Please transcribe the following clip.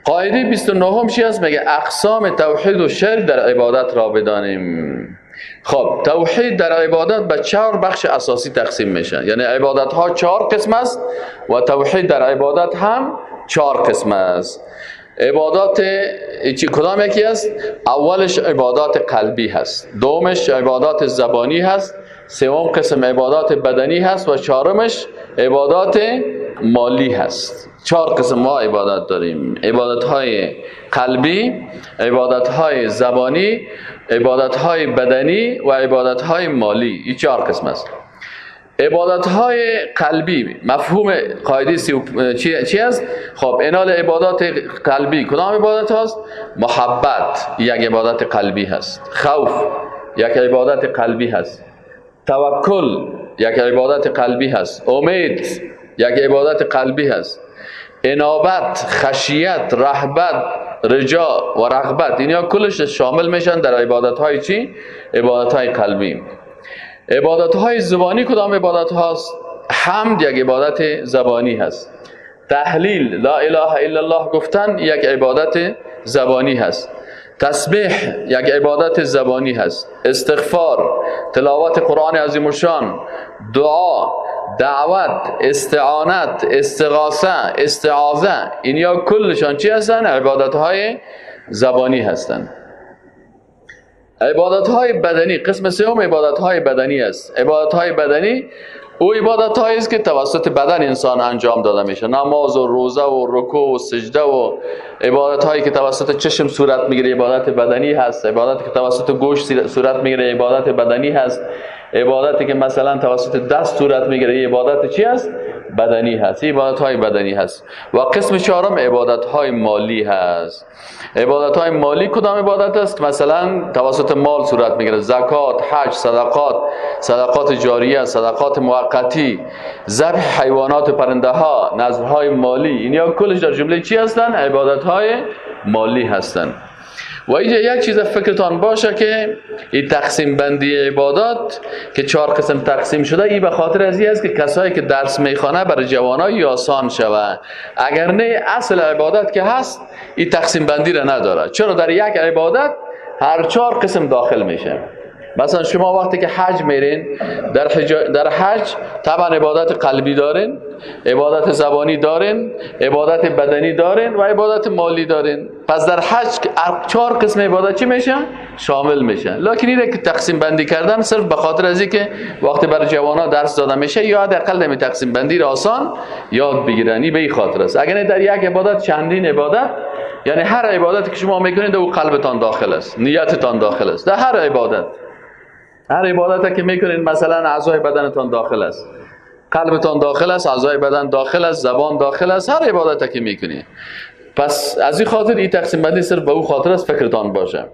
قاعده 29 چی هست؟ میگه اقسام توحید و شرک در عبادت را بدانیم. خب توحید در عبادت به 4 بخش اساسی تقسیم میشه، یعنی عبادت ها 4 قسم است و توحید در عبادت هم 4 قسم است. عبادات چی کدام یکی است؟ اولش عبادات قلبی هست، دومش عبادات زبانی هست، سوم قسم عبادات بدنی هست و چهارمش عبادات مالی هست. 4 قسم ما عبادت داریم: عبادت های قلبی، عبادت های زبانی، عبادت های بدنی و عبادت های مالی. این 4 قسم است. عبادت های قلبی مفهوم قاعده چی است؟ خب اینال عبادات قلبی کدام عبادت هاست؟ محبت یک عبادت قلبی هست، خوف یک عبادت قلبی هست، توکل یک عبادت قلبی هست، امید یک عبادت قلبی هست، انابت، خشیت، رهبت، رجا و رغبت، اینا کلش شامل میشن در عبادت های چی؟ عبادت های قلبی. عبادت های زبانی کدام عبادت هاست؟ حمد یک عبادت زبانی هست، تحلیل لا اله الا الله گفتن یک عبادت زبانی هست، تسبیح یک عبادت زبانی هست، استغفار، تلاوت قرآن عظیم الشان، دعا، دعوت، استعانت، استغاثه، استعاذه، اینیا کلشان چی هستن؟ عبادت های زبانی هستن. عبادت های بدنی قسم سوم عبادت های بدنی است. عبادت های بدنی او عبادت هایی است که توسط بدن انسان انجام داده میشه، نماز و روزه و رکوع و سجده و عبادت هایی که توسط چشم صورت میگیره عبادت بدنی هست، عبادت که توسط گوش صورت میگیره عبادت بدنی هست، عبادتی که مثلا توسط دست صورت میگیره عبادت چی هست؟ بدنی هست. عبادت های بدنی هست. و قسم چهارم عبادت های مالی هست. عبادت های مالی کدام عبادت است؟ مثلا توسط مال صورت میگیره، زکات، حج، صدقات، صدقات جاریه، صدقات موقتی، ذبح حیوانات و پرنده ها، نذرهای مالی، اینا کلش در جمله چی هستن؟ عبادت های مالی هستن. و اینجا یک چیز فکرتان باشه که این تقسیم بندی عبادات که 4 قسم تقسیم شده، این به خاطر از این است که کسایی که درس میخوانه برای جوانای آسان شوه. اگر نه اصل عبادت که هست این تقسیم بندی را نداره. چرا؟ در یک عبادت هر 4 قسم داخل میشه. مثلا شما وقتی که حج میرین، در حج طبعا عبادت قلبی دارین، عبادت زبانی دارین، عبادت بدنی دارین و عبادت مالی دارین. پس در حج 4 قسم عبادت چی میشه؟ شامل میشه. لکن اینه که تقسیم بندی کردن صرف به خاطر از اینکه وقتی برای جوانا درس داده میشه یا حداقل نمی تقسیم بندی را آسان یاد بگیرن، این به این خاطر است. اگر در یک عبادت چندین عبادت، یعنی هر عبادتی که شما میکنید او قلبتان داخل است، نیتتان داخل است. در هر عبادت، هر عبادت که میکنین مثلا اعضای بدنتان داخل است، قلبتان داخل است، اعضای بدن داخل است، زبان داخل است، هر عبادت که میکنین. پس از این خاطر این تقسیم بندی صرف به او خاطر است، فکرتان باشه.